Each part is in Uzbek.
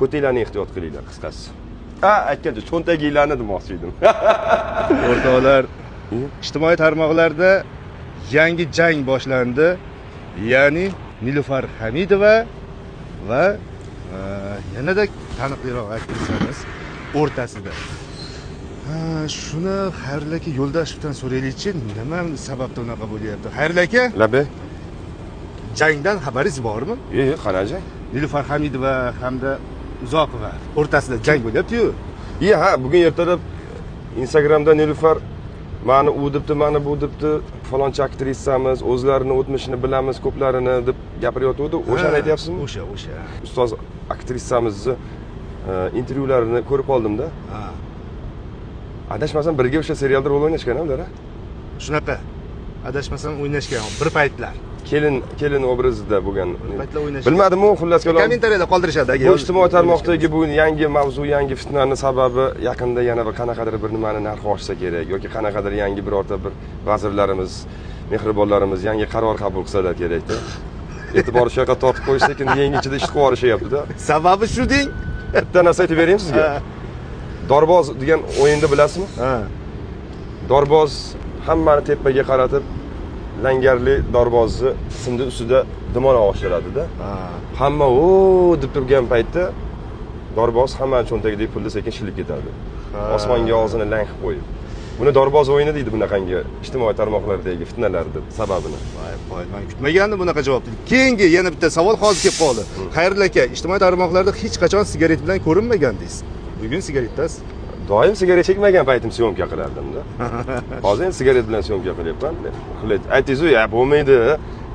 Ko'tinglarni ehtiyot qilinglar, qisqasi. Ha, aytgancha cho'ntaginglarni demoqchi edim. O'rtoqlar, ijtimoiy tarmoqlarda yangi jang boshlandi. Ya'ni Nilufar Hamidova va yanada taniqliroq aktrisamiz o'rtasida. Shuni Xayrul aka Yo'ldashevdan so'raylikchi, nima sababdan unaqa bo'lyapti? Xayrul aka, Labbay. Jangdan xabaringiz bormi? Yo'q, qanaqa jang? Nilufar Hamidova hamda Uzoqova o'rtasida jang bo'lyapti-yu. Ha, bugun ertalab Instagramda Nilufar mani u debdi, mani bu debdi, falonchi aktrisamiz, o'zlarini o'tmishini bilamiz ko'plarini deb gapirayotgandi. O'shani aytyapsizmi? O'sha, o'sha. Ustoz aktrisamizni intervyularini ko'rib oldimda. Adashmasam birga o'sha serialda rol o'ynashgan ular, a? Shunaqa. Adashmasam o'ynashgan bir paytlar. Kelin obrazida bo'lgan. Bir paytlar o'ynashgan. Bilmadim-u, xullas kalom. Kommentariyada qoldirishadi aka. Bu ijtimoiy tarmoqdagi bu yangi mavzu, yangi fitnani sababi yaqinda yana bir qanaqadir bir nimani narxi oshsa kerak yoki qanaqadir yangi birorta bir vazirlarimiz, mehribonlarimiz yangi qaror qabul qilsalar kerakda. E'tiborni shu yoqqa tortib qo'yish, lekin yangi ichida ish qilib yuborishyapti-da. Sababi shu deng. Bitta narsa aytib beraymi sizga? Dorboz degan o'yinni bilasizmi? Ha. Dorboz hammani tepaga qaratib langarli dorbozni simni ustida dumaloq oshiradida. Hamma o deb turgan paytda dorboz hammani cho'ntagidagi pulni sekin shilib ketadi. Osmonga og'zini lang qilib qo'yib. Buni dorboz o'yini deydi, bunaqangi ijtimoiy tarmoqlardagi fitnalarni sababini. Voy, voy, men kutmagandim bunaqa javobni. Keyingi yana bitta savol hozir kelib qoldi. Xayrul aka, ijtimoiy tarmoqlarda hech qachon sigaret bilan ko'rinmagandingiz. Bugun sigaretdasiz. Doim sigaret chekmagan paytim syomka qilardim-da. Hozir endi sigaret bilan syomka qilyapman. Xullas, aytdingiz-ku, ya bo'lmaydi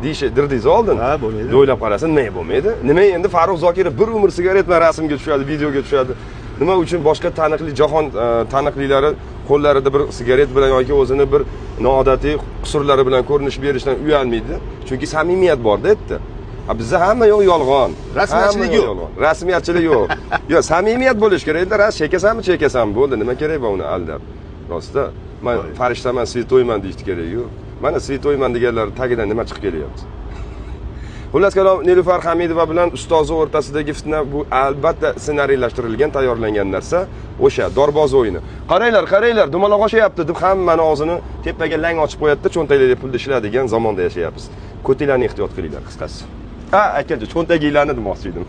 deyish dirdingiz oldin. Ha, bo'lmaydi. O'ylab qarasa, nima bo'lmaydi? Nima endi Farruh Zokirov bir umr sigaret bilan rasmga tushadi, videoga tushadi. Nima uchun boshqa taniqli jahon taniqlilari qo'llarida bir sigaret bilan yoki o'zini bir noodatiy qusurlari bilan ko'rinish berishdan uyalmaydi? Chunki samimiyat bor-da yerda. Bizda hamma yo'q yolg'on. Rasmiyatchilik yo'q. Rasmiyatchilik yo'q. Yo'q, samimiyat bo'lish kerak-da, ras chekasanmi, chekasan bo'ldi. Nima kerak bor uni aldab? Rostda, men farishtaman, svetoyman deyishdi kerak yo'q. Mana svetoyman deganlar tagidan nima chiqib kelyapti? Xullas kalom, Nilufar Hamidova bilan ustozi o'rtasidagi fitna bu albatta ssenariylashtirilgan, tayyorlangan narsa. O'sha dorboz o'yini. Qaranglar, qaranglar, dumaloq oshyapti deb hammani og'zini tepaga lang ochib qo'yadi-da, cho'ntakdagi pulni ishlaydigan zamonda yashayapmiz. Ko'tinglarni ehtiyot qilinglar, qisqasi. Ha, aytgancha cho'ntaginglarni demoqchi edim.